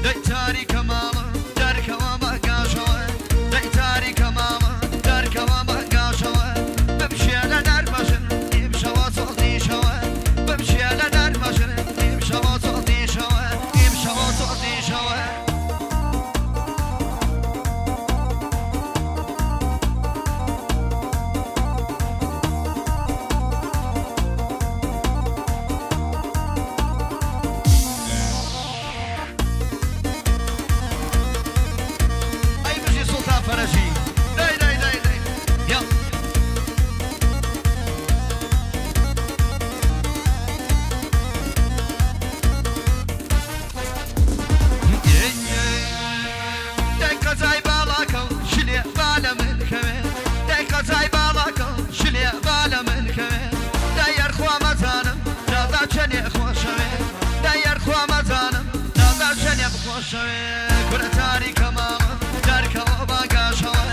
دەی تاریکە ماڵە دەرکەوە بەگاشەوە، دەی تاریکە ماڵە دەرکەوە بەگاشەوە، بمشێ لە نەرمەژن ئیمشەوە زۆڵدیشەوە، بمشێ لە نەرمەژن ئیمشەوە زۆڵدیشەوە، ئیمشەوە زۆڵدیشەوە. ئەی بژی سوڵتان فەرەجی دەی دەی دەی دەی یا. دەی قەزای باڵاکەم شلێ با لە من کەوێ، دەی قەزای باڵاکەم شلێ با لە من کەوێ، دەی یەرخوا مەزانم دادا چەنێ خۆشەوێ، دەی یەرخوا مەزانم دادا چەنێم خۆشەوێ. کورە تاریکە ماڵم دەرکەوە بانگاشەوە،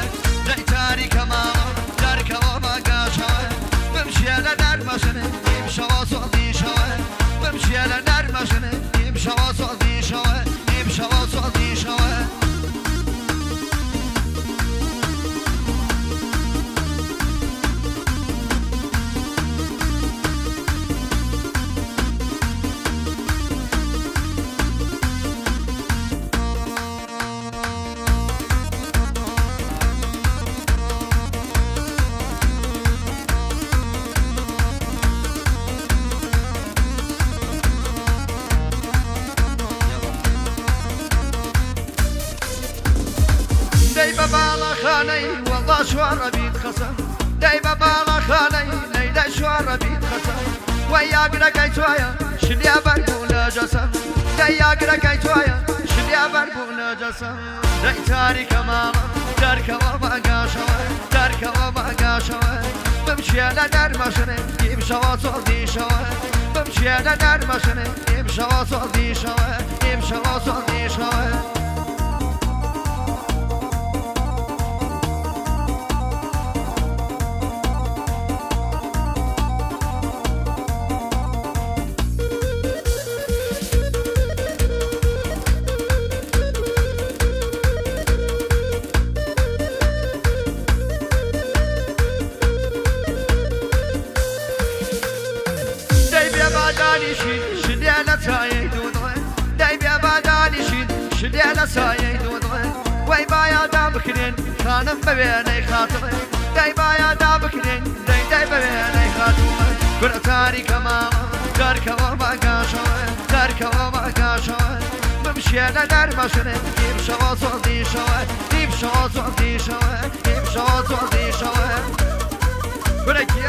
دەی تاریکە ماڵم دەرکەوە بانگاشەوە، بمشێ لە نەرمەژنێ ئیمشەوە زۆڵدیشەوە، بمشێ لە نەرمەژنێ ئیمشەوە زۆڵدیشەوە، ئیمشەوە زۆڵدیشەوە. دەی بە باڵاخانەی وەڵا شوارە بیت خەسەم، دەی بە باڵاخانەی لەیلای شوارە بیت خەسەم، وەی ئاگرەکەی توایە شلیا بەربوو لە جەسەم، دەی ئاگرەکەی توایە شلیا بەربوو لە جەسەم. دەی تاریکە ماڵم دەرکەوە بانگاشەوە، دەرکەوە بانگاشەوە، بمشێ لە نەرمەژنێ ئیمشەوە زۆڵدیشەوە، بمشێ لە نەرمەژنێ ئیمشەوە زۆڵدیشەوە، ئیمشەوە زۆڵدیشەوە. دەی بێ با دانیشین شلێ لە چایەی دوودڵێ، دەی بێ با دانیشین شلێ لە سایەی دوودڵێ، وەی بایادا بکرێن خانم بە وێنەی خاتڵێ، دەی بایادا بکرێن دەی دەی بە وێنەی خاتوڵێ. کورە تاریکە ماڵم دەرکەوە بانگاشەوە، دەرکەوە بانگاشەوە، بمشێ لە نەرمەژنێ ئیمشەوە زۆڵدیشەوە، ئیمشەوە زۆڵدیشەوە، ئیمشەوە زۆڵدیشەوە. کورە گیان.